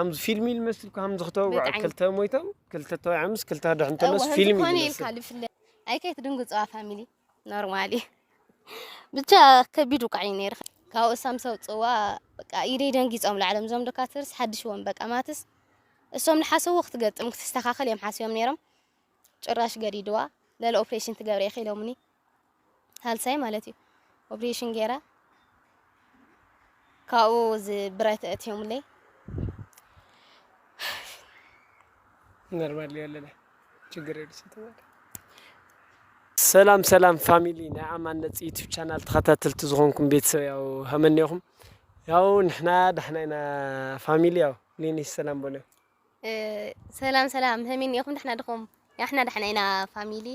ከምዚ ፊልም እዩ ዝመስል እኮ፣ ከምዚ ክተውግዖ፣ ብጣዕሚ። ክልተ ሞይቶም፣ ክልተ ተባዒዖምስ፣ ክልተ ድሕን እወ፣ ተመስ ከምዚ ፊልም እዩ ኮነ ዝመስል። ኢልካ ልፍለ-፣ ኣይከይትድንግጽዋ ፋሚሊ፣ ኖርማል እዩ። ብቻ ከቢድ ውቃዕ እዩ ነይሩ። ካብኡ እሳም ሰው ጽዋ፣ በቃ ኢደይ ደንጊጾም ላዕሎም፣ እዞም ዶካትርስ ሓድሽዎም፣ በቃ ማትስ እሶም ዝሓሰብዎ ክትገጥም ክትስተኻኸል እዮም ሓስዮም ነይሮም። ጭራሽ ገዲድዋ፣ ለለ ኦፕሬሽን ትገብረ ኢኺ ኢሎምኒ። ሳልሳይ ማለት እዩ። ኦፕሬሽን ገይራ፣ ካብኡ እዚ ብረት ኣእትዮምለይ። ኖርማል እዩ ኣለለ። ችግር የለ፣ ስትባል። ሰላም ሰላም ፋሚሊ፣ ናይ ኣማን ነፂ ዩቱብ ቻናል ተኸታተልቲ ዝኾንኩም ቤተሰብ፣ ያው ሃመኒ ኢኹም? ያው ንሕና ዳሕና ኢና ፋሚሊ። ያው ሊኒ ሰላም በሉ። እ፣ ሰላም ሰላም፣ ሃመኒ ኢኹም? ዳሕና ድኹም? ያሕና ዳሕና ኢና ፋሚሊ።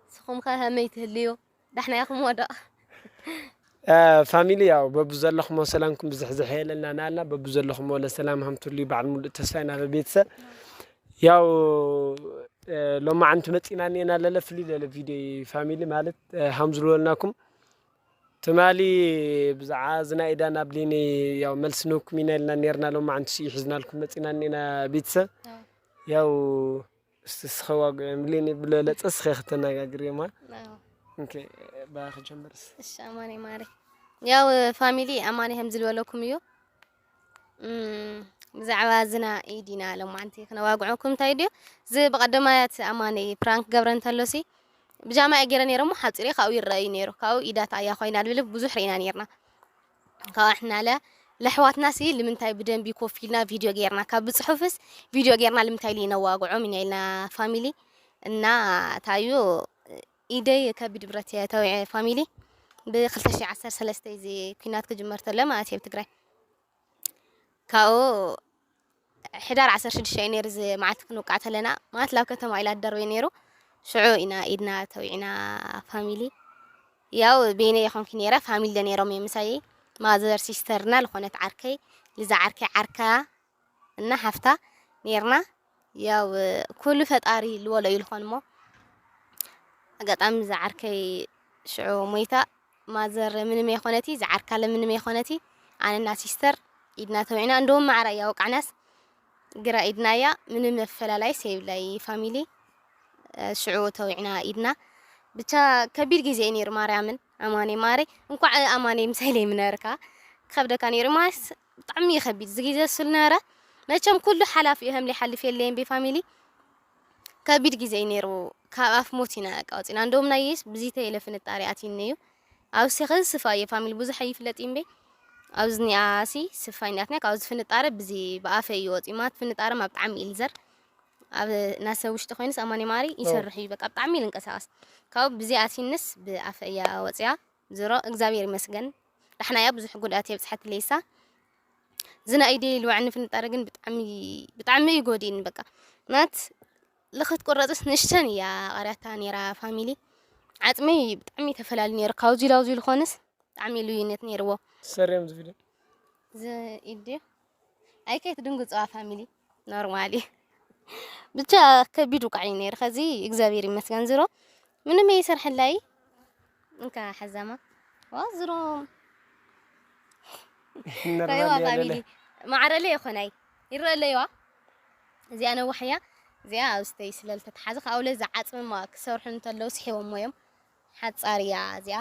ንስኹም ከ ሃመይ ትህልዩ? ዳሕና ኢኹም ወዶ? እ፣ ፋሚሊ፣ ያው በቡ ዘለኹሞ ሰላምኩም ብዝሕዝሕ የለና ናልና፣ በቡ ዘለኹሞ ለሰላም ሃምቱሉ በዓል ሙሉእ ተስፋ ኢና ቤተሰብ። ያው፣ እ፣ ሎማዓንቲ መፂና እኒና ለለ ፍልይ ለለ ቪድዮ ፋሚሊ ማለት፣ እ፣ ሃም ዝልበልናኩም ትማሊ ብዛዕባ ዝና ኢዳ ናብ ሊኒ ያው መልሲ ንህብኩም ኢና ኢልና ነርና። ሎማዓንቲ ስኢ ሒዝናልኩም መፂና እኒና ቤተሰብ። ኣዎ። ያው እስቲ ስኸዋጉ ሊኒ ብለለፀ ስኸ ክትነጋግር እዮማ። ኣዎ። ኦኬ፣ ባኺ ጀምርስ። እሺ፣ ኣማኔ ማሬ። ያው ፋሚሊ ኣማኔ ከም ዝልበለኩም እዩ። እም፣ ብዛዕባ ዝና ኢድ ኢና ሎማዓንቲ ክነዋግዐኩም። እንታይ ድዩ? እዚ ብቐደማያት ኣማኔ ፕራንክ ገብረ እንተሎሲ፣ ብጃማ እየ ገይረ ነይረ እሞ ሓፂረ ካብኡ ይረኣዩ ነይሩ። ካብኡ ኢዳት ኣያ ኮይና ልብል ብዙሕ ርኢና ነይርና። ካብኡ ኣሕናለ ለሕዋትናሲ ልምንታይ ብደንቢ ኮፍ ኢልና ቪድዮ ገይርና፣ ካብ ብፅሑፍስ ቪድዮ ገይርና ልምንታይ ኢሉ ይነዋግዖም ኢና ኢልና ፋሚሊ። እና ታዩ ኢደይ ከቢድ ብረት እየ ተዊዐ ፋሚሊ። ብ ክልተ ሽሕ ዓሰርተ ሰለስተ እዚ ኲናት ክጅመር ተሎ ማለት እዩ ኣብ ትግራይ። ካብኡ ሕዳር ዓሰርተ ሽዱሽተ እዩ ነይሩ እዚ መዓልቲ ክንውቃዕ ተለና፣ ማለት ላብ ከተማ ኢላ ትደርበይ ነይሩ። ሽዑ ኢና ኢድና ተዊዕና ፋሚሊ። ያው ቤነ የኾንኪ ነይረ፣ ፋሚሊ ደ ነይሮም እዮም ምሳይ። ማዘር ሲስተርና ልኾነት ዓርከይ፣ ልዛ ዓርከይ ዓርካ እና ሓፍታ ነይርና። ያው ኩሉ ፈጣሪ ልበሎ እዩ ልኾን እሞ፣ ኣጋጣሚ ዝዓርከይ ሽዑ ሞይታ፣ ማዘር ምንም የኾነቲ፣ ዝዓርካለ ምንም የኾነቲ፣ ኣነና ሲስተር ኢድና ተውዒና፣ እንደውም ማዕራ እያ ወቃዕናስ፣ ግራ ኢድና እያ፣ ምንም መፈላላይ ሰይብላይ ፋሚሊ፣ እ፣ ሽዑ ተውዒና ኢድና። ብቻ ከቢድ ግዜ እዩ ነይሩ፣ ማርያምን፣ ኣማኔ ማሬ፣ እንኳዕ ኣማኔ ምሳይ ለይምነርካ፣ ከብደካ ነይሩ፣ ማስ ብጣዕሚ እዩ ከቢድ፣ እዚ ግዜ እሱ ልነበረ፣ መቸም ኩሉ ሓላፊ እዩ፣ ከም ለይሓልፍ የለየን ቤ ፋሚሊ፣ ከቢድ ግዜ እዩ ነይሩ። ካብ ኣፍ ሞት ኢና በቃ ወፂና። እንደውም ናይ የስ ብዚ ተይለ ፍንጣሪ ኣትይኒ እዩ። ኣብዚ ኸዚ ስፋ እየ ፋሚሊ ብዙሕ ኣይፍለጥ እምበይ። ኣብዚ ኒኣሲ ስፋ ይናትና ካብዚ ፍንጣሪ ብዚ ብኣፈ እዩ ወፂኡ። ማለት ፍንጣሪ ኣብ ብጣዕሚ ኢልዘር ኣብ ናሰ ውሽጢ ኮይንስ ኣማኒ ማሪ ይሰርሕ እዩ። በቃ ብጣዕሚ ይንቀሳቀስ። ካብ ብዚ ኣትይንስ ብኣፈ እያ ወፂያ። ዝሮ እግዚኣብሔር ይመስገን። ዳሕና እያ ብዙሕ ጉድኣት የብፅሐት ለይሳ። ዝና ኢደይ ልዋዕኒ ፍንጣሪ ግን ብጣዕሚ፣ ብጣዕሚ እዩ ጎዲእኒ በቃ። ናት ልኽት ቁረፅስ ንእሽተን እያ ቀርያታ ነይራ ፋሚሊ። ዓፅመይ ብጣዕሚ ተፈላሊ ነይሩ። ካብዚ ላውዚ ዝኾነስ ብጣዕሚ ልዩነት ነይርዎ። ሰሪዮም ዝቪድዮ። እዚ ኢድ ድዩ? ኣይ ከይትድንግፅዋ ፋሚሊ። ኖርማል እዩ። ብቻ ከቢድ ውቃዕ እዩ ነይሩ። ከዚ እግዚኣብሔር ይመስገን ዝሮ ምንም ይሰርሐላይ። እንካ ሓዛማ። ዋ ዝሮ። ኖርማል ረይዋ እያ ፋሚሊ። ለለ። ማዕረለ ይኾናይ። ይረአለይዋ። እዚኣ ነዋሕያ። እዚኣ ኣብ ስተይ ስለልተተሓዘ፣ ካብ ለዛ ዓፅምማ ክሰርሑ እንተለዉ ስሒቦሞ እዮም። ሓጻር እያ እዚኣ።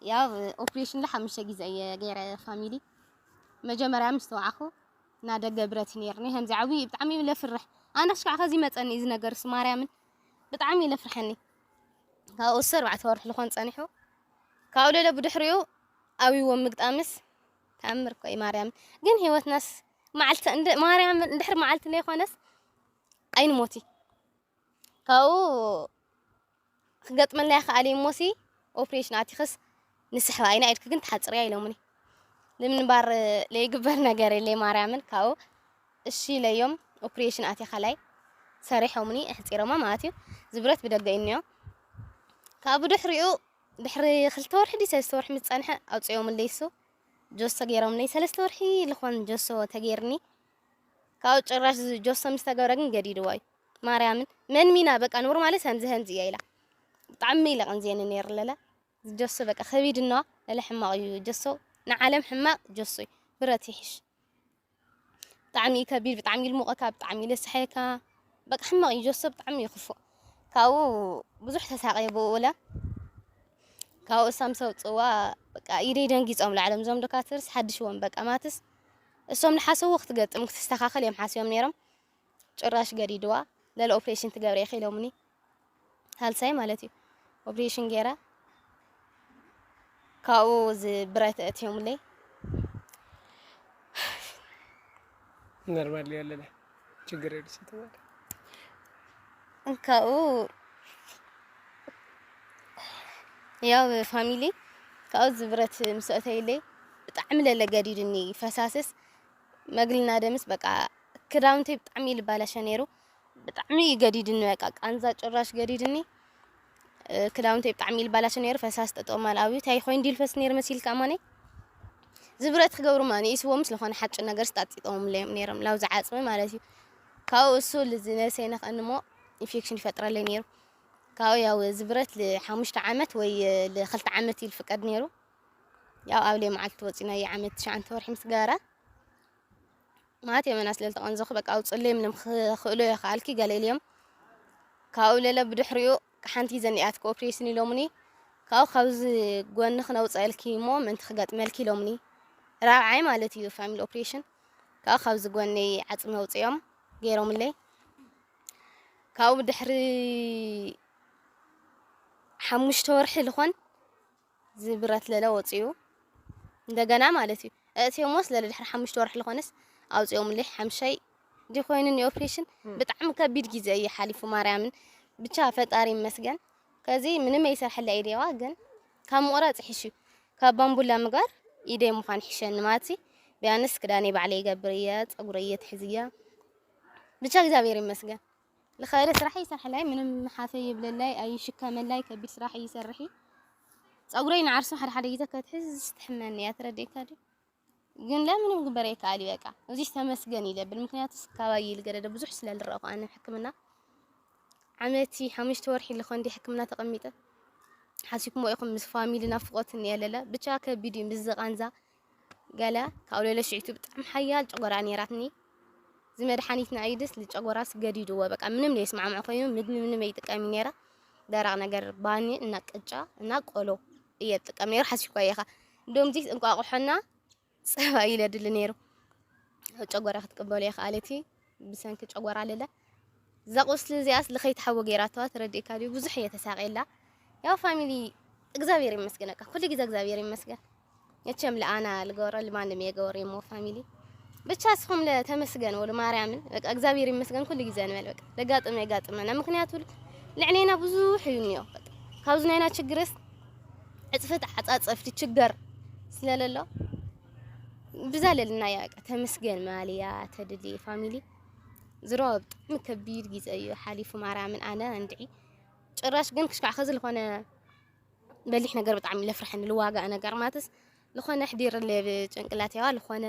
ያው ኦፕሬሽን ለ ሓሙሽተ ግዜ እየ ገይረ ፋሚሊ። መጀመርያ ምስ ተዋዕኹ እና ደገ ብረት ነይርኒ። ከምዚ ዓብዪ ብጣዕሚ ለፍርሕ። ኣነ ክሽካዕ ከዚ መጸኒ እዚ ነገርስ ማርያምን ብጣዕሚ ለፍርሐኒ። ካብኡ እሱ ኣርባዕተ ወርሒ ልኾን ጸኒሑ። ካብኡ ለለ ብድሕሪኡ ኣብይዎ ምግጣምስ ተኣምር እኮ እዩ ማርያምን። ግን ህይወትናስ መዓልቲ እንድ-፣ ማርያምን እንድሕር መዓልቲ ለይኾነስ ኣይንሞቲ። ካብኡ ክገጥመልና ይኽኣል እዩ እሞሲ ኦፕሬሽን ኣቲኽስ ንስሕባ ኢና ኢድኪ ግን ትሓጽርያ ኢሎምኒ። ንምንባር ለይግበር ነገር የለይ ማርያምን። ካብኡ እሺ ኢለዮም ኦፕሬሽን ኣቲኻላይ ሰሪሖምኒ ኣሕጺሮማ ማለት እዩ። ዝብረት ብደገ እዩ እኒኦ። ካብ ብድሕሪኡ ድሕሪ ክልተ ወርሒ ድዩ ሰለስተ ወርሒ ምስ ጸንሐ ኣውጽኦምለይ እሱ ጆሶ ገይሮምለይ። ሰለስተ ወርሒ ልኾን ጆሶ ተገይርኒ። ካብኡ ጭራሽ ጆሶ ምስ ተገብረ ግን ገዲድዎ እዩ። ማርያምን መን ሚና በቃ ኖርማልስ ከምዚ ከምዚ እያ ኢላ። ብጣዕሚ ኢለ ቀንዝየኒ ነይሩ ለለ። ጀሶ በቃ ከቢድ እነዋ ለለ ሕማቕ እዩ ጀሶ። ንዓለም ሕማቕ ጀሶ እዩ። ብረት ይሕሽ። ብጣዕሚ እዩ ከቢድ፣ ብጣዕሚ እዩ ልሙቐካ፣ ብጣዕሚ እዩ ለስሓየካ። በቃ ሕማቕ እዩ ጆሶ፣ ብጣዕሚ እዩ ክፉእ። ካብኡ ብዙሕ ተሳቐየ ብኡ ውለ። ካብኡ እሳ ምስ ኣውፅዋ በቃ ኢደይ ደንጊፆም ላዕሎም እዞም ዶካትርስ ሓድሽዎም በቃ ማትስ እሶም ልሓሰዎ ክትገጥም ክትስተኻኸል እዮም ሓስዮም ነይሮም። ጭራሽ ገዲድዋ። ለለ ኦፕሬሽን ትገብረ ኢኺ ኢሎምኒ። ሳልሳይ ማለት እዩ። ኦፕሬሽን ገይረ ካብኡ እዚ ብረት ኣእትዮምለይ። ኖርማል እዩ ኣለለ ችግር የለ ስትባል ካብኡ ያው ፋሚሊ ካብኡ እዚ ብረት ምስ ኣእተይለይ ብጣዕሚ ለለ ገዲድኒ። ፈሳስስ መግልና ደምስ በቃ ክዳውንተይ ብጣዕሚ እዩ ልባላሸ ነይሩ። ብጣዕሚ እዩ ገዲድኒ በቃ ቃንዛ ጭራሽ ገዲድኒ። ክዳውንተይ ብጣዕሚ እዩ ልባላሸ ነይሩ። ፈሳስ ጠጠው ማል ኣብዩ ታይ ኮይኑ ዲልፈስ ነይሩ መሲልካ ኣማነይ። ዝብረት ክገብሩ ማ ንኢስዎም ስለኾነ ሓጭን ነገር ስጣጢጦምለይ ነይሮም ላው ዝዓፅመ ማለት እዩ። ካብኡ እሱ ልዝነሰይ ነኽእንሞ ኢንፌክሽን ይፈጥረለይ ነይሩ። ካብኡ ያው ዝብረት ልሓሙሽተ ዓመት ወይ ልክልተ ዓመት እዩ ልፍቀድ ነይሩ። ያው ኣብለይ መዓልቲ ወፂናዮ ዓመት ትሽዓንተ ወርሒ ምስ ገበረ ማለት የመና ስለ ልተቐንዘኹ በቃ ኣውፅለይ ምንም ክኽእሎ ይኽኣልኪ ገለ ኢልዮም። ካብኡ ለለ ብድሕሪኡ ሓንቲ ዘኒኣትኪ ኦፕሬሽን ኢሎምኒ። ካብኡ ካብዚ ጎኒ ክነውፀልኪ እሞ ምእንቲ ክገጥመልኪ ኢሎምኒ። ራብዓይ ማለት እዩ ፋሚሊ ኦፕሬሽን። ካብኡ ካብዚ ጎነይ ዓፅሚ ኣውፅኦም ገይሮምለይ። ካብኡ ብድሕሪ ሓሙሽተ ወርሒ ልኾን ዝብረት ለለ ወፂኡ እንደገና ማለት እዩ። እእትዮሞስ ለለ ድሕሪ ሓሙሽተ ወርሒ ልኾንስ ኣውፅኦምለይ ሓምሻይ እንዲ ኮይኑኒ ኦፕሬሽን። ብጣዕሚ ከቢድ ግዜ እዩ ሓሊፉ ማርያምን። ብቻ ፈጣሪ ይመስገን። ከዚ ምንም ኣይሰርሐላ ኢደዋ ግን ካብ ምቑራፅ ይሕሽ እዩ። ካብ ባምቡላ ምግባር ኢደይ ምዃን ይሕሸኒ ማለት እዩ። ቢያንስ ክዳነይ ባዕለይ ይገብር እየ፣ ፀጉረይ እየ ትሕዝ እየ። ብቻ እግዚኣብሔር ይመስገን። ልኸእለ ስራሕ ይሰርሐላይ፣ ምንም ሓፈ ይብለላይ፣ ኣይሽከመላይ፣ ከቢድ ስራሕ ይሰርሒ። ፀጉረይ ንዓርሱ ሓደ ሓደ ግዜ ከትሕዝ ትሕመኒ እያ፣ ትረድእካ ድዩ? ግን ለምንም ግበር ኣይከኣል እዩ በቃ። እዚስ ተመስገን ይለብል፣ ምክንያቱስ ካባይ ይልገደደ ብዙሕ ስለ ልረእኹ ኣነ ሕክምና ዓመቲ ሓሙሽተ ወርሒ ልኾ እንዲ ሕክምና ተቐሚጠ። ሓሲብኩሞ ኢኹም ምስ ፋሚሊ ናፍቆት እኒኤ ለለ ብቻ ከቢድ እዩ ምስ ዝቃንዛ ገለ ካብኡ ለለ ሽዒቱ ብጣዕሚ ሓያል ጨጎራ ነይራትኒ። እዚ መድሓኒትና እዩ ድስ ልጨጎራስ ገዲድዎ በቃ ምንም ለይስማዕምዕ ኮይኑ ምግቢ ምንም ኣይጥቀም ነይረ። ደረቕ ነገር ባኒ እና ቅጫ እና ቆሎ እየ ጥቀም ነይረ ሓሲብኳ ኢኻ። እንደውም ዚ እንቋቑሖና ፀባ ኢለ ድሊ ነይሩ። ጨጎራ ክትቅበሉ የኽኣለቲ ብሰንኪ ጨጎራ ኣለለ እዛ ቁስሊ እዚኣስ ልኸይትሓወ ገይራተዋ ትረድእካ ድዩ ብዙሕ እየ ተሳቂላ። ያው ፋሚሊ እግዚኣብሔር ይመስገን በቃ ኩሉ ግዜ እግዚኣብሔር ይመስገን። መቸም ለኣና ልገበሮ ልማንም የገበሩ የሞ ፋሚሊ ብቻ እስኹም ለተመስገን ወሉ ማርያምን በቃ እግዚኣብሔር ይመስገን ኩሉ ግዜ ንበል በቃ ለጋጥመ የጋጥመና ምክንያቱ ልዕሌና ብዙሕ እዩ እኒኦ በቃ ካብዚ ናይና ችግርስ ዕፅፍት ዓፃፀፍቲ ችገር ስለለሎ ብዛ ለልና እያ በቃ ተመስገን ማልያ ተድሊ ፋሚሊ ዝሮ ብጣዕሚ ከቢድ ግዜ እዩ ሓሊፉ ማርያምን ኣነ እንድዒ ጭራሽ ግን ክሽካዕ ከዚ ዝኾነ በሊሕ ነገር ብጣዕሚ ለፍርሐኒ ልዋጋእ ነገር ማለትስ ዝኾነ ሕዲር ለ ጭንቅላት ያዋ ዝኾነ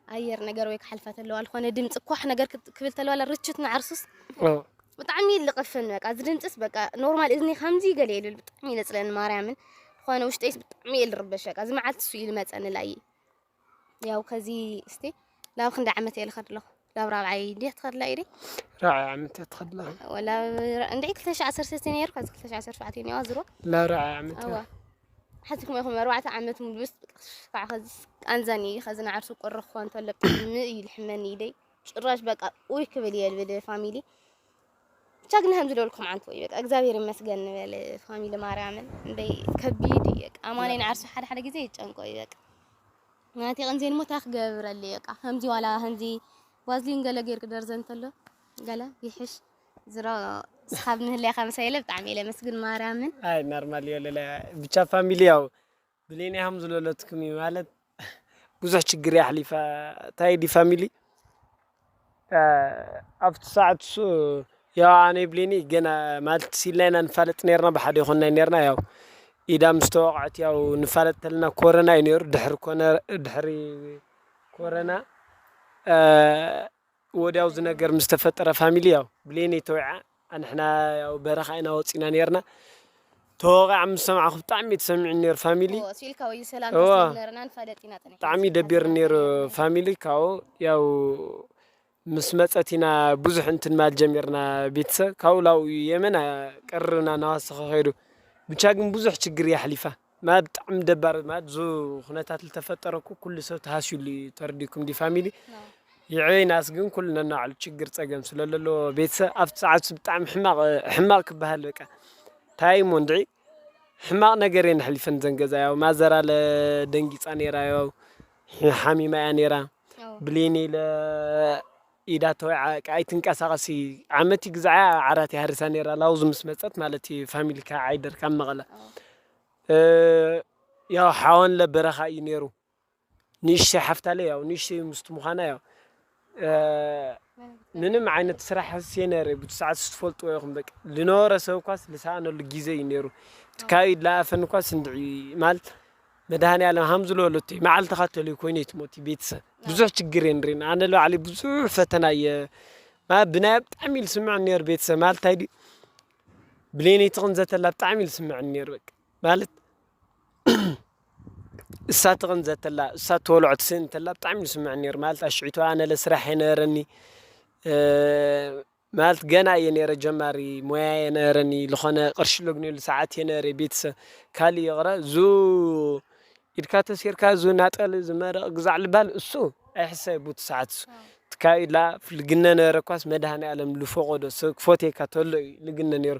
ኣየር ነገር ወይ ክሓልፋት ኣለዋ ዝኾነ ድምፂ ኳሕ ነገር ክብል ተለዋ ርችት ንዓርሱስ ብጣዕሚ ልቕፍን በቃ እዚ ድምፅስ በቃ ኖርማል እዝኒ ከምዚ ገለ ይልል ብጣዕሚ ይለፅለኒ ማርያምን ዝኾነ ውሽጠይስ ብጣዕሚ ልርበሽ በቃ እዚ መዓልቲ እሱ እዩ ልመፀኒ ላእየ ያው ከዚ እስቲ ላብ ክንዲ ዓመት እየ ልኸድ ኣለኹ ላብ ራብዓይ እንዲ ትኸድላ ኢደ ራብዓይ ዓመት እየ ትኸድላ ወላ እንድዒ ክልተ ሽሕ ዓሰርተ ሰለስተ ነይሩ ከዚ ክልተ ሽሕ ዓሰርተ ሸውዓተ ነዋ ዝሮ ላብ ራብዓይ ዓመት እየ ኣዋ ሓዝኩም ኢኹም ኣርባዕተ ዓመት ሙሉ ብስ ከዓ ከዚ ቃንዛኒ እዩ ከዚ ንዓርሱ ቁሪ ክኾን ተሎ ብጣዕሚ እዩ ልሕመኒ ኢደይ ጭራሽ በቃ ኡይ ክብል እየ ልብል ፋሚሊ ብቻ ግን ከምዚ ልበልኩም ዓንት ወይ በቃ እግዚኣብሔር ይመስገን ንበል ፋሚሊ ማርያምን እንደይ ከቢድ እዩ በቃ ኣማነይ ንዓርሱ ሓደ ሓደ ግዜ ይጨንቆ እዩ በቃ ናቲ ቅንዜን ሞ ታይ ክገብረሉ እዩ በቃ ከምዚ ዋላ ከምዚ ዋዝሊን ገለ ጌርክ ደርዘ እንተሎ ገለ ይሕሽ ዝሮ ስሓብ ምህለያ ከመሳይለ ብጣዕሚ ኢለ መስግን ማርያምን ኣይ ናርማል እዮ ለለ ብቻ ፋሚሊ ያው ብሌን ያህም ዝለለትኩም እዩ ማለት ብዙሕ ችግር ያሕሊፋ ታይ ዲ ፋሚሊ ኣብቲ ሰዓት እሱ ያው ኣነ ብሌኒ ገና ማለት ሲልና ኢና ንፋለጥ ነርና ብሓደ ይኮንና ነርና ያው ኢዳ ምስ ተወቕዐት ያው ንፋለጥ ተለና ኮረና እዩ ነሩ ድሕሪ ኮነ ድሕሪ ኮረና ወዲያው ዝነገር ምስ ተፈጠረ ፋሚሊ ያው ብሌኒ ተወዓ ኣንሕና ያው በረኻ ኢና ወፂና ነርና ተወቂዓ ምስ ሰማዕኹ ብጣዕሚ እዩ ተሰሚዑ ነሩ ፋሚሊ እዎ፣ እሱ ኢልካ ወይ ሰላም እዎ። ተስሊም ነርና ንፋለጥ ኢና ጠኒሕና ብጣዕሚ ደቢር ነሩ ፋሚሊ ካው ያው ምስ መጸት ኢና ብዙሕ እንትን ማል ጀሚርና ቤተሰብ። ካብኡ ላው የመን ቀርርና እናወሰኸ ከይዱ። ብቻ ግን ብዙሕ ችግር እያ ኣሕሊፋ። ማለት ብጣዕሚ ደባር፣ ማለት ዙ ኩነታት ዝተፈጠረ እኮ ኩሉ ሰብ ተሃስዩሉ እዩ፣ ተረዲኩም ዲ ፋሚሊ። ይዕበይናስ ግን ኩሉ ነናዕሉ ችግር ጸገም ስለ ዘለዎ ቤተሰብ ኣብቲ ሰዓት እሱ ብጣዕሚ ሕማቕ፣ ሕማቕ ክበሃል በቃ። እንታይ እሞ እንድዒ ሕማቕ ነገር እየን ኣሕሊፈን ዘን ገዛ። ያው ማዘር ኣለ ደንጊጻ ነይራ፣ ያው ሓሚማ እያ ነይራ። ብሌን ኢለ ኢዳ ተወይዓ፣ በቃ ኣይትንቀሳቐሲ። ዓመት ይግዛዓ ዓራት ይሃርሳ ነይራ፣ ላውዝ ምስ መጸት ማለት እዩ፣ ፋሚሊ ካብ ዓይደር ካብ መቐለ። እ፣ ያው ሓወን ለበረኻ እዩ ነይሩ። ንእሽተይ ሓፍታለ፣ ያው ንእሽተይ ምስቲ ምዃና፣ ያው፣ እ፣ ምንም ዓይነት ስራሕ ስ የነረ፣ ብቲ ሰዓት ስ ትፈልጥዎ ኢኹም። በቃ ልነበረ ሰብ እኳስ ልሰኣነሉ ግዜ እዩ ነይሩ። እቲ ካባቢ ለኣፈን እኳስ እንድዒ፣ ማለት መድሃኔ ዓለም ሃም ዝለወለቶ መዓልቲ ካተለዩ ኮይነ ትሞቲ ቤተሰብ። ብዙሕ ችግር እየ ንሪና። ኣነ ለባዕለይ ብዙሕ ፈተና እየ፣ ማለት ብናያ ብጣዕሚ እዩ ዝስምዐኒ ነይሩ ቤተሰብ። ማለት እንታይ ድዩ፣ ብሌነይ ትቕንዘተላ ብጣዕሚ እዩ ዝስምዐኒ ነይሩ። በቃ ማለት እሳ ትቕንዘተላ፣ እሳ ትበልዖ ትስእን እንተላ ብጣዕሚ እዩ ዝስምዐኒ ነይሩ። ማለት ኣሽዒቱ ኣነ ለስራሕ የነበረኒ፣ እ፣ ማለት ገና እየ ነይረ ጀማሪ፣ ሞያ የነበረኒ፣ ልኾነ ቅርሺ ለግንየሉ ሰዓት የነበረ ቤተሰብ። ካልእ ይቕረ፣ ዙ ኢድካ ተሲርካ፣ ዙ ናጠል፣ ዙ መረቕ ግዛዕ ልባል፣ እሱ ኣይሕሰብ ቡቲ ሰዓት እሱ። ትካብ ኢላ ልግነ ነበረ እኳስ መድሃኔ ዓለም ልፈቆዶ ሰብ ክፎቴካ ተሎ እዩ ልግነ ነይሩ።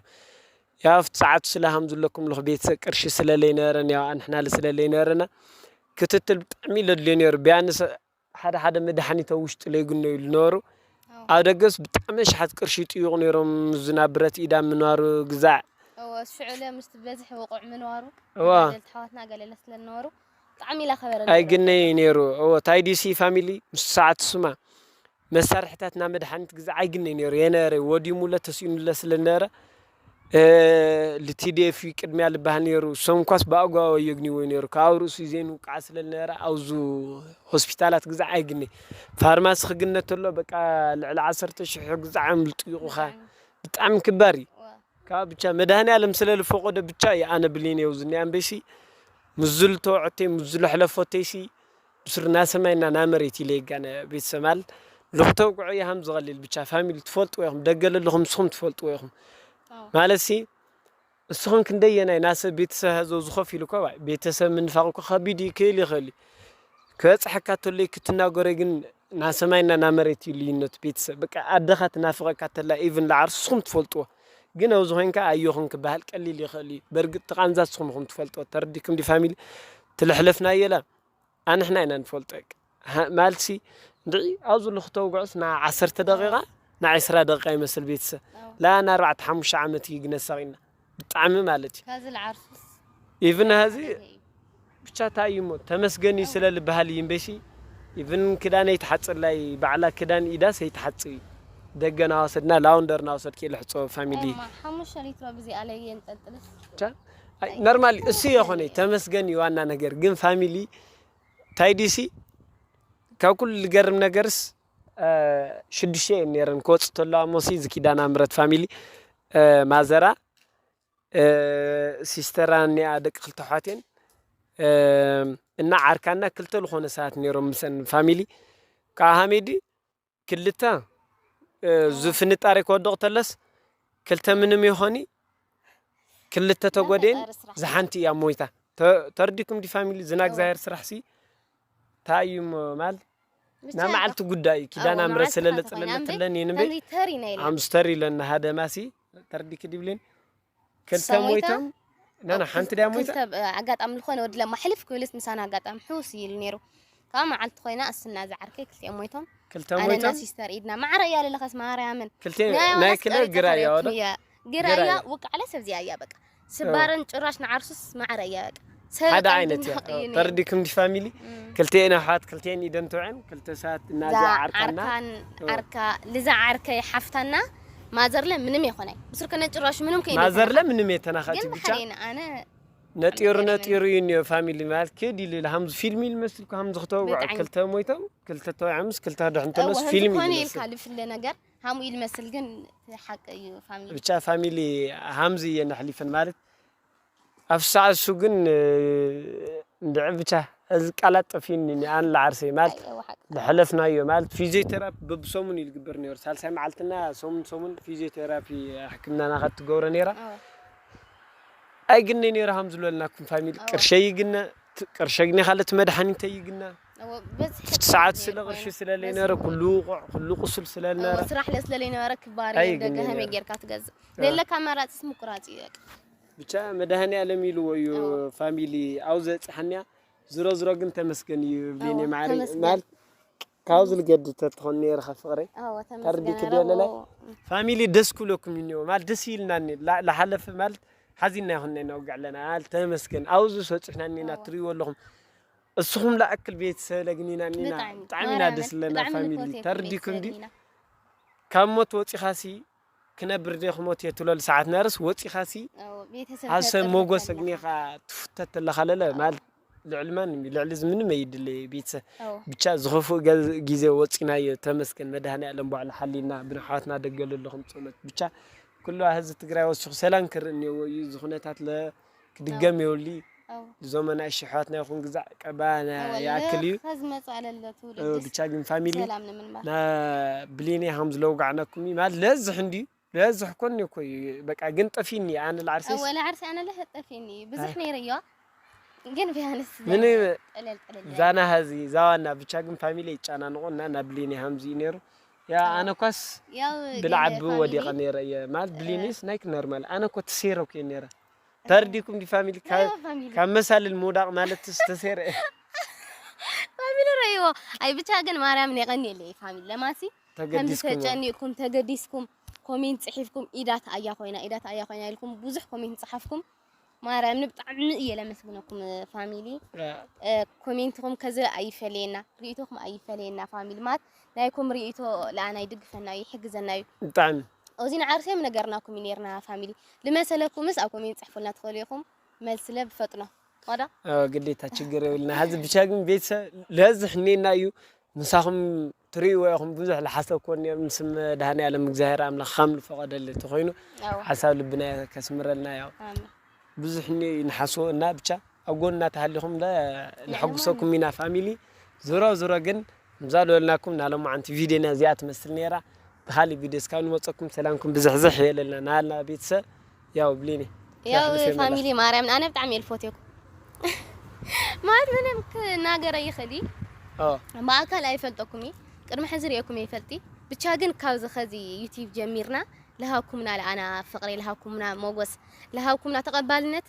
ያው ኣብቲ ሰዓት ስለ ሃም ዝለኩም ለኹ ቤተሰብ ቅርሺ ስለ ለይነበረን፣ ያው ኣንሕና ስለ ለይነበረና ክትትል ብጣዕሚ ለድልዮ ነይሩ። ቢያንስ ሓደ ሓደ መድሓኒት ኣብ ውሽጢ ለይግነዩ ዝነበሩ። ኣዎ። ኣብ ደገስ ብጣዕሚ ኣሽሓት ቅርሺ ይጥይቑ ነይሮም። ዝና ብረት ኢዳ ምንባሩ ግዛዕ። እወ፣ ሽዑ ለ ምስቲ በዝሒ ውቑዕ ምንባሩ፣ እዋ። ገለ ኣሕዋትና ገለለ ስለ ዝነበሩ፣ ብጣዕሚ ኢላ ከበረ ነይሩ። ኣይግነይ ነይሩ። እወ፣ ታይ ዲሲ ፋሚሊ ምስ ሰዓት ስማ መሳርሕታትና መድሓኒት ግዛዕ ኣይግነይ ነይሩ። የነበረ ወዲሙለ ተስኢኑለ ስለ ነበረ፣ እ፣ ል ቲ ዲ ኤፍ እዩ ቅድሚያ ልበሃል ነይሩ። እሶም ኳስ ብኣግባቡ ኣየግንይዎ ነይሩ። ካብ ርእሱ ዜን ውቃዕ ስለ ዝነበረ፣ ኣብዚ ሆስፒታላት ግዛዕ ኣይግነይ። ፋርማሲ ክግነ ተሎ፣ በቃ፣ ልዕሊ ዓሰርተ ሽሕ ግዛዕ እዮም ዝጥይቑኻ። ብጣዕሚ ክባር እዩ። ካብ ብቻ መድሃኔ ዓለም ስለ ዝፈቆዶ ብቻ እዩ ኣነ ብሌን የውዝኒ ኣንበይሲ። ምዝሉ ተወዕተይ፣ ምዝሉ ሕለፎተይሲ፣ ብስሩ ናሰማይና ናመሬት ኢለ ይጋነ ቤተሰብ ማለት ልኽተውግዖ ይሃም ዝቐልል ብቻ ፋሚሊ ትፈልጥዎ ኢኹም፣ ደገ ለለኹም ንስኹም ትፈልጥዎ ኢኹም። ኣዎ። ማለትሲ፣ እስኹም ክንደየናይ ናሰብ ቤተሰብ ሀዘው ዝኸፍ ኢሉ እኮ፣ ዋይ፣ ቤተሰብ ምንፋቕ እኮ ከቢድ እዩ፣ ክህል ይኽእል እዩ። ክበጽሐካ ተሎይ ክትናገሮይ ግን ናሰማይና ናመሬት እዩ ልዩነቱ ቤተሰብ። በቃ ኣደኻ ትናፍቐካ ተላ፣ ኢቭን ለዓርሱ ንስኹም ትፈልጥዎ። ግን ኣብዚ ኮይንካ ኣዮኹም ክበሃል ቀሊል ይኽእል እዩ። በርግጥ እቲ ቃንዛ ንስኹም ኢኹም ትፈልጥዎ። ተረዲኩም ዲ ፋሚሊ? ትልሕለፍናዮ ላ ኣንሕና ኢና ንፈልጦ። በቃ። ሃ-፣ ማልሲ እንድዒ ኣብዚ ለኽተውግዖስ ና ዓሰርተ ደቂቓ፣ ና ዕስራ ደቂቓ ይመስል ቤተሰብ። ኣዎ። ላ ና ኣርባዕተ ሓሙሽተ ዓመት እዩ ግነሳቕ ኢና። ብጣዕሚ ማለት እዩ። ከዚ ለዓርሱስ ኢቭን ሀዚ ኣበይ እዩ? ብቻ እንታይ እዩ እሞ፣ ተመስገን እዩ ስለ ልበሃል እዩ እምበይሲ፣ ኢቭን ክዳን ኣይትሓጽብላይ፣ ባዕላ ክዳን ኢዳስ ኣይትሓጽብ እዩ። ደገ ናወሰድና፣ ላውንደር ናወሰድኪ ልሕጾ ፋሚሊ። ኤማ፣ ሓሙሽተ ሊትሮ ብዚኣ ለይ የንጠልጥልስ። ብቻ፣ ኣይ፣ ኖርማሊ፣ እሱ የኾነ፣ ተመስገን እዩ ዋና ነገር። ግን ፋሚሊ፣ ታይ ዲሲ፣ ካብ ኩሉ ልገርም ነገርስ፣ እ፣ ሽዱሽተ እየን ነይረን ክወጽእ ተሎ፣ ኣሞሲ፣ ዝኪዳና ምረት ፋሚሊ፣ እ፣ ማዘራ፣ እ፣ ሲስተራ እኒኣ ደቂ ክልተ ኣሕዋት እየን። እ፣ እና ዓርካና ክልተ ዝኾነ ሰባት ነይሮም ምሰን ፋሚሊ። ከዓ ሃሜዲ ክልተ፣ እ፣ ዝፍንጣሬ ክወድቕ ተለስ ክልተ ምንም ይኾኒ፣ ክልተ ተጎዴን ዝሓንቲ እያ ሞይታ። ተ-፣ ተርዲኩም ዲ ፋሚሊ ዝና እግዚኣብሔር ስራሕሲ እንታይ እዩ እሞ ማል ብቻ ናይ መዓልቲ ጉዳይ እዩ። ኪዳነ ኣዎ፣ ምሕረት መዓልቲ ስለ ካንተ ለጽለለት ኮይና እምበይ፣ ለኒ እምበይ ከምዚ ተሪና ኢለ። ኣምስተር ኢለና ሃደማሲ ተርዲክ ዲብሊን ክልተ እሳ ሞይታ? ሞይቶም? ናና፣ ኣው፣ ሓንቲ ድያ ሞይታ? ክልተ፣ እ፣ ኣጋጣሚ ዝኾነ ወዲ ለማ ሕልፍ ክብልስ ምሳና ኣጋጣሚ ሕውስ ኢሉ ነይሩ። ካብ መዓልቲ ኮይና እስና ዝዓርከይ ክልቲኦም ሞይቶም። ክልተ ኣነ እና ሞይቶም? ሲስተር ኢድና ማዕረ እያ ለለኸስ ማርያምን። ክልተ ናይ ናይ ዮናስ ክለ ቀሪጸ ግራ እያ ከሪዮት ወዶ? እያ። ግራ ግራ እያ እያ። ውቃዕለ ሰብዚኣ እያ በቃ። ስባረን ጭራሽ ንዓርሱስ ማዕረ እያ በቃ። ሰብ ሓደ በጣም ዓይነት እያ። ድንቅ እዩ ነይሩ። ተርዲኩም ዲ ፋሚሊ? እም። ክልቲኤን ኣሕዋት፣ ክልቲኤን ኢደን ተውዐን፣ ክልተ ሰባት እና እዛ እዚኣ ዓርካና። ዓርካን እዎ። ዓርካ፣ ልዛ ዓርከይ ሓፍታና ማዘርለ ምንም የኾናይ። ብስር ከነ ጭራሽ ምንም ከይነ ማዘርለ ተናኻ። ምንም የተናኻቲ ግን ብቻ። ብሓይና ኣነ ነጢሩ ብጣዕሚ ነጢሩ እዩ እኒኦ ፋሚሊ ማለት ክድ ኢሉ ኢሉ ሃምዚ ፊልም ኢሉ መስልኩ ሃምዚ ክተውግዖ ብጣዕሚ። ክልተ ሞይቶም፣ ክልተ ተውዐምስ፣ ክልተ ድሕን ተሎስ እወ፣ ፊልም ከምዚ ኢሉ ኮነ መስል። ኢልካ ልፍለ ነገር ሃምኡ ኢሉ መስል ግን ሓቂ እዩ ፋሚሊ። ብቻ ፋሚሊ ሃምዚ እየን ኣሕሊፈን ማለት ኣብ ሰዓት እሱ ግን፣ እ፣ እንድዒ ብቻ እዚ ቃላት ጠፊኒ ኣን ለዓርሰይ ማለት እወ ሓቂ ዝሐለፍናዮ ማለት ፊዚዮቴራፒ በብሰሙን እዩ ዝግበር ነይሩ። ሳልሳይ መዓልትና ሰሙን ሰሙን ፊዚዮቴራፒ ሕክምናና ከትገብሮ ነይራ። እወ ኣይግነ ነይሩ ሃም ዝብለልናኩም ፋሚሊ እወ ቅርሸይ ይግነ ት- ቅርሸ ግነ ካልእ መድሓኒተይ ይግነ እወ በዝሒ ሰዓት ነይሩ ስለ ቅርሺ ኮይኑ ስለ በዝሒ ለይነረ ኩሉ ውቑዕ ኩሉ ቁሱል ስለ እወ ልነረ ስራሕ ለስለ ለይነበረ ክባሪ ኣይ ደገ ግን ሃመይ ነይሩ። ጌርካ ትገዝእ ዘለካ ኣማራፂስ ምቁራፅ እዩ በቃ ብቻ መድሃኒ ዓለም ኢልዎ እዩ እወ ፋሚሊ ኣብ ዘብፅሓንያ። ዝሮ ዝሮ ግን ተመስገን እዩ ብሌኒ እወ ማዕሪ ተመስገን ማለት ካብዚ ልገድ ተትኾን ነይርኻ ፍቕረይ እወ ተርዲክ ተመስገን ድዮ ለላይ ረቦ ፋሚሊ ደስ ክብለኩም እዩ ማለት ደስ ኢልናኒ ላ- ላሓለፈ ማለት ሓዚና ይኹን ነውግዕ ኣለና ማለት ተመስገን ኣብዚ ሰፂሕናኒና እወ ትርእይዎ ኣለኹም። እስኹም ላኣክል ቤተሰብ ለግኒና ኒና ብጣዕሚ ብጣዕሚ ኢና ማርያምን ደስ ለና ብጣዕሚ ፋሚሊ ንፈትየኩም ተርዲኩም ቤተሰብ ድዩ ኢና ካብ ሞት ወፂኻሲ ክነብር ደ ክሞት እየ ትብለሉ ሰዓት ነርስ ወፂኻሲ እወ ቤተሰብ ኣብ ሰብ ተጥሪ ሞጎስ ከለኻ እግኒኻ ትፍተት ኣለኻ ለለ እወ ማለት ልዕሊ ማንም እዩ ልዕሊ እዚ ምንም ኣይድለየ ቤተሰብ እወ ብቻ ዝኸፍኡ ገ- ግዜ ወፂናዮ ተመስገን መድሃኒ ኣለም ባዕሉ ሓሊና ብንሓዋትና ደገሉ ኣለኹም ፀሎት ብቻ ኩሉ ህዝቢ ትግራይ ወሲኹ ሰላም ክርኢ እኒኦዎ እዩ እዚ ኩነታት ለ እወ ክድገም የብሉ እወ እዞም ኣናእሽተይ ኣሕዋትና ይኹን ግዛዕ ቀባ ና- እወ ይኣክል እዩ ለኸ ዝመፁ ኣለለ እ፣ ትውልድስ ብቻ ግን ፋሚሊ ሰላም ንምንባር ና ብሌኒ ከም ዝለውጋዕነኩም እዩ ማለት ለዝሕ እንድዩ ለዝሕ ኮን እኮ እዩ በቃ ግን ጠፊኒ ኣነ ልዓርሰይስ እወ ለዓርሲ ኣነ ለህ ጠፊኒ ብዙሕ ኣይ ነይረ እዮ ግን ቢያንስ ምን ጠለል ጠለል ዛና ሀዚ ዛዋና ብቻ ግን ፋሚሊ ይጫናንቆ እና ናብ ብሌኒ ሃምዚ እዩ ነይሩ ያ እወ ኣነ ኳስ ያው ገለ ብልዓቢ ፋሚሊ ወዲቐ ነይረ እየ ማለት እ፣ ብሌኒስ ናይክ ነርማል ኣነ እኮ ትሴረኩ እየ ነይረ ተርዲኩም ዲ ፋሚሊ ካብ ረዮ ፋሚሊ ካብ መሳልል ምውዳቕ ማለት ዝተሴረ ፋሚሊ ረይዎ ኣይ ብቻ ግን ማርያም ነቀኒ የለ ፋሚሊ ለማሲ ከምዚ ተገዲስኩም ተጨኒቅኩም ተገዲስኩም ኮሜንት ጽሒፍኩም ኢዳት ኣያ ኮይና ኢዳት ኣያ ኮይና ኢልኩም ብዙሕ ኮሜንት ጽሓፍኩም ማርያም ብጣዕሚ እየ ለመስግነኩም ፋሚሊ ኮሜንትኩም ከዚ ኣይፈለየና ርእቶኩም ኣይፈለየና ፋሚሊ ማለት ናይኩም ርእቶ ለኣና ይድግፈና እዩ ይሕግዘና እዩ ብጣዕሚ እዚ ንዓርሰዮም ነገርናኩም እዩ ነርና ፋሚሊ ልመሰለኩምስ ኣብ ኮሜንት ጽሕፉልና ትኽእሉ ኢኹም መልስለ ብፈጥኖ ዋዳ ግዴታ ችግር የብልና ሀዚ ብቻ ግን ቤተሰብ ለዚ ሕኔና እዩ ምሳኹም ትርእይዎ ኢኹም ብዙሕ ልሓሰብኮን ነሩ ምስ መድሃኒ ኣለም እግዚኣብሔር ኣምላኽ ከም ዝፈቐደል ተኾይኑ ሓሳብ ልብና ከስምረልና ያው ብዙሕ እኒ ንሓስቦ እና ብቻ ኣብ ጎንና ተሃሊኹም ነሐጉሰኩም ኢና ፋሚሊ ዝሮ ዝሮ ግን ምዛ ዝበልናኩም ናሎማዓንቲ ቪድዮና እዚኣ ትመስል ነይራ ብካሊእ ቪድዮ እስካብ ንመፀኩም ሰላምኩም ብዝሕዝሕ የለልና ናሃልና ቤተሰብ ያው ብሌኒ ያው ፋሚሊ ማርያም ኣነ ብጣዕሚ እየ ልፎትየኩም ማለት ምንም ክናገረ ይኽእል ብኣካል ኣይፈልጠኩም እዩ ቅድሚ ሕዚ ርእየኩም ይፈልጢ ብቻ ግን ካብዚ ኸዚ ዩቲብ ጀሚርና ልሃብኩምና ለኣና ፍቕሪ ልሃብኩምና ሞጎስ ልሃብኩምና ተቐባልነት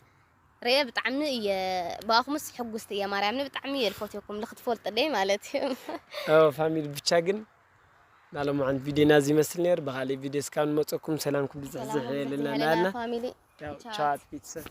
ርእየ ብጣዕሚ እየ ብኣኹምስ ሕጉስቲ እየ ማርያምኒ ብጣዕሚ እየ ልፎትየኩም ልክትፈልጥለይ ማለት እዩ ፋሚሊ ብቻ ግን ናሎማዓንት ቪድዮና እዚ ይመስል ነይሩ ብካሊእ ቪድዮ እስካብ ንመፀኩም ሰላምኩም ብዝሕዝሕ የለና ናልና ፋሚሊ ቻት ቤተሰብ